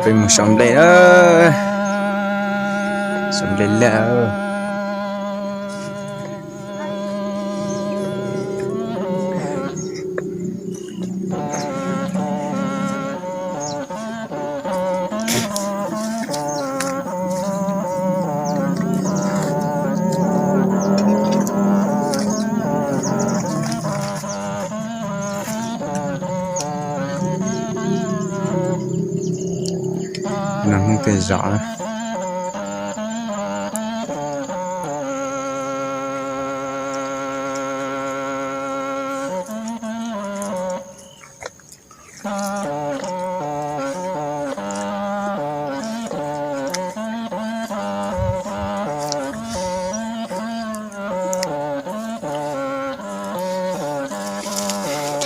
Peb mus sau nplej na, sau nplej lawm. No hnub tej zom na.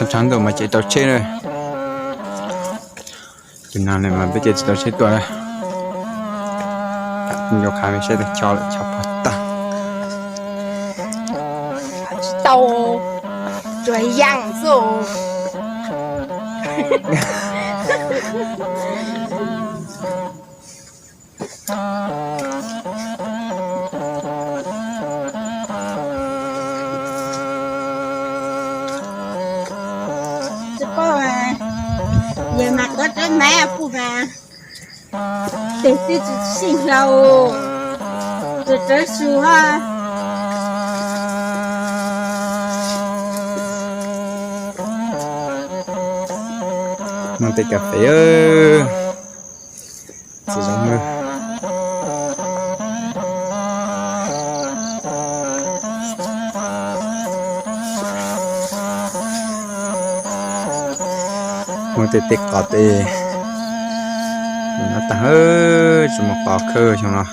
Tshav ntuj mas ces tau tsheb na. Tus no mas peb ces tsis tau tsheb tuaj na. Yuav qhav saib tau cho lawm, cho pog tag. Tsis tau, tsuas yaam xwb. Tsis paub, yawg mas kov tseeb mas pub mas tes twb tsis sij hlau, tsuas tsawv su ha. Noj tej kas fes txiv zoo na. Muaj tej teb qos tej no tag, tsis muaj qos khawb xyoo no.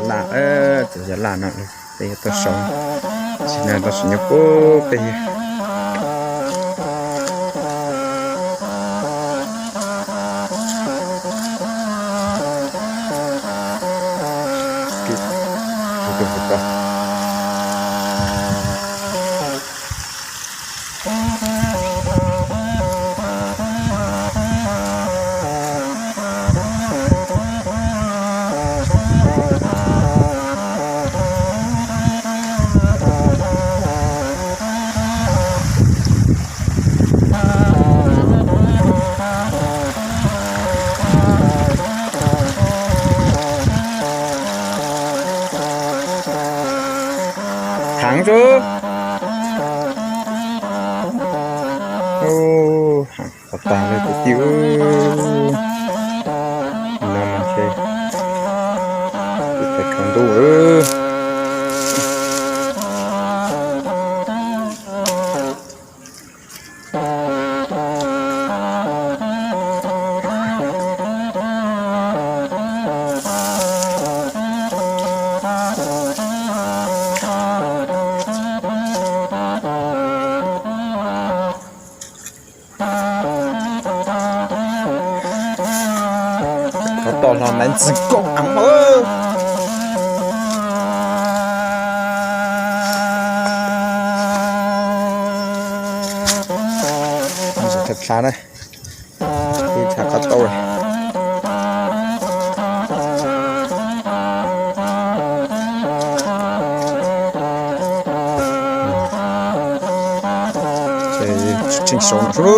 Laj, tus yog laj no peb yuav tuaj sau, tab sis no tau sim nyob puag pem. Thang tsu. Qhov tag lawm kwv tij. No mas ntshe peb tsaus ntuj lawm. Qhov toj hlo Maiv Ntxwg Kooj a. Thaj na, ib thaj qhov toj. Tseem saud no.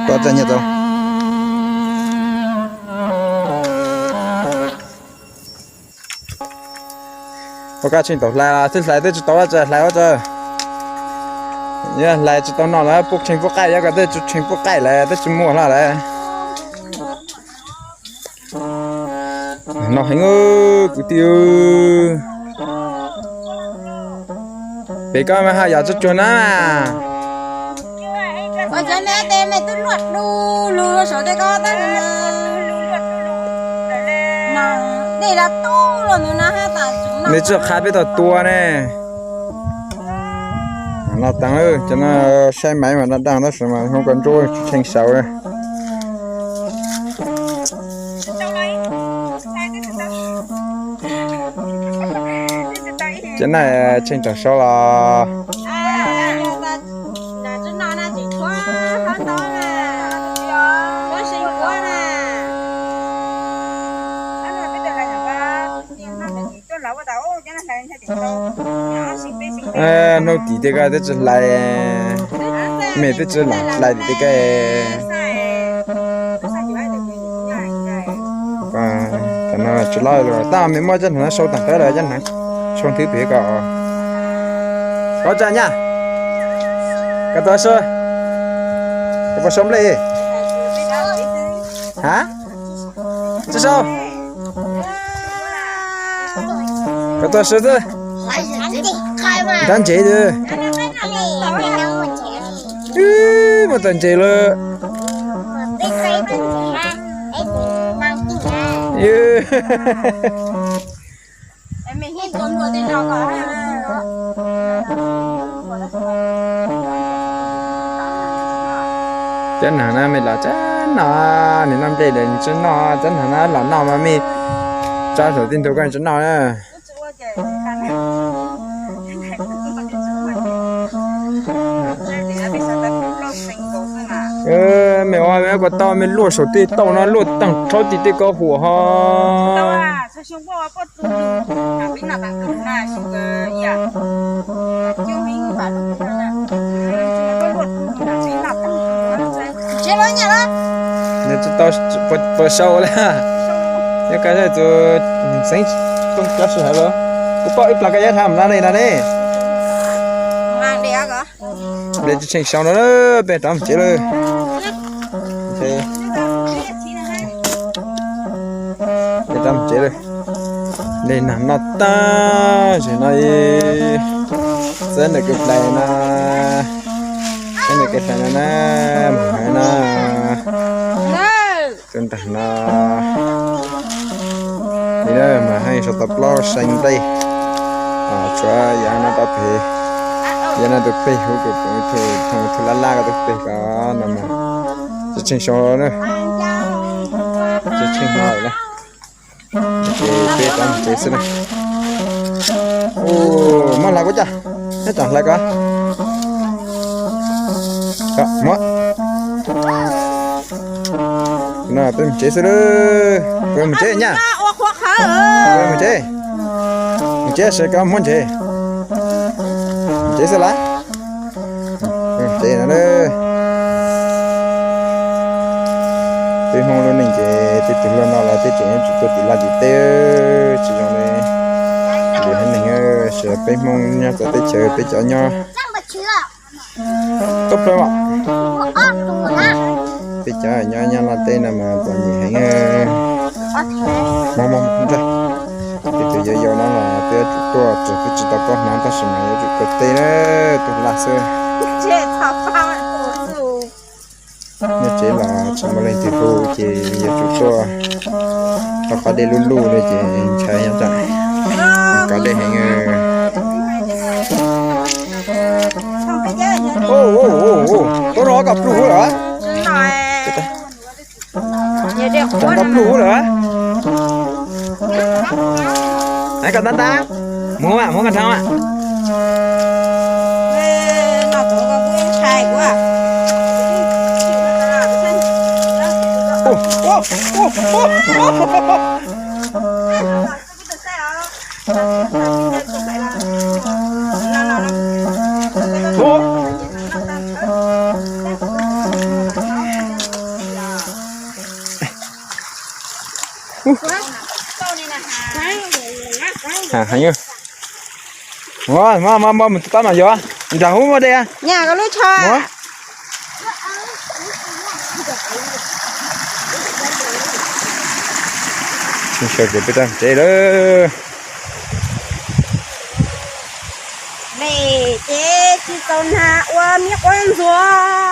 Koj txaj nyiaj tau. Ua koj tseem tau hlais, twb hlais twb tsis tau ua tsaug, hlais ua tsaug. Yog hlais tsis tau no lawm, pub tshee pub qaij, yog koj twb tsis tshee pub qaij lawm twb tsis muaj hlo lawm. No heev kwv tij. Pem koj mas ho yog tsuag tsuag na. Ua cov neb tes me tub luaj du lug saum tej ko tab sis mas Nws tsis qha peb tau tua ne. No taag, cov no saib maiv mas daj daj tab sis mas hnub ko nruab tsis tsheej sau na. Cov no tsheej tsom sau los. Hnub tim tej ko twb tsis hlais, mej twb tsis hlais tim tej ko. Tam no tsis laib lawm, tab mej muab cov hneev no sau taag tawv lawm, cov hneev sau thwv pem ko. Koj tsa nyaj, koj tuaj sau, koj puas sau nplej? Ha? Tsis sau. Koj tuaj sau xwb. Nrhav ntsev, muaj tag ntsev lawm. Cov hneev no mej los tsa noj, nws noj nplej lawm nws tsi noj, cov hneev no los noj mas mej tsa saum tej ntug ko tsi noj na. Mej ua mej kuas tau mej luaj saum tej tauj no luaj taag rhaub tim tej ko huam ho. Nws tsis tau puas sau lawm. Nyob koj tus xeeb tooj cov sij hawm los, kuv paub ib plag koj yuav tham no ne no ne. Nplej tsis tsheej sau no, peb rov mus tsev lawm. Peb rov mus tsev lawm. Nplej nag noj tag zim no, txawb ntawm kev hlais no, txawb ntawm kev hlais no na, mus hais no. Tus nraag no, li na mas haj sau tau plaub sai nplej. Tshuav yav no rau pem, yav no tus peg huv tus pem, thoo tus laj laj ko tus peg ko no mas tsis tsheej sau na, tsis tsheej no lawm na. Ces peb rov mus tsev xwb na. Muab hlais kuv coj, neb tsoom hlais ko. Muab. No peb mus tsev xwb lawm. Peb mus tsev nyaj. Peb mus tsev. Mus tsev sawv ko muab ntsev. Mus tsev xwb lawm. Mus tsev no lawm. Peb Hmoob lub neej ces tej tug luaj no los tej tseem yuav tsum tuaj tim laj tim teb, tsis zoo li lwm haiv neeg. Peb Hmoob nyob txawv teb chaws peb cov nyob tub plawg os. Peb cov nyob nyob laj teb no mas txom nyem heev. Hmoob, peb tus yau yau no los peb yuav tsum tuaj, txawm peb tsis tau paub hnav tab sis mas yuav tsum tuaj teb na, tuaj laj xwb. Nyob tsev los tsis muaj leej twg hu ces yuav tsum tuaj. Tau qhov dej luj luj li ces ntshai nyob tsam, qhov dej heev. Tuaj rau koj pluj huv lawm. Rau koj pluj huv lawm. Koj tab tab, muab, muab koj rhaub. Heev. Muab, muab, muab mus tab mas yog nram hub muaj dej. Nyaj ko lub tsho. Sawv ces peb rov tsev lawm. Mej ces tsis txaus nag ua miv quab ntxuag.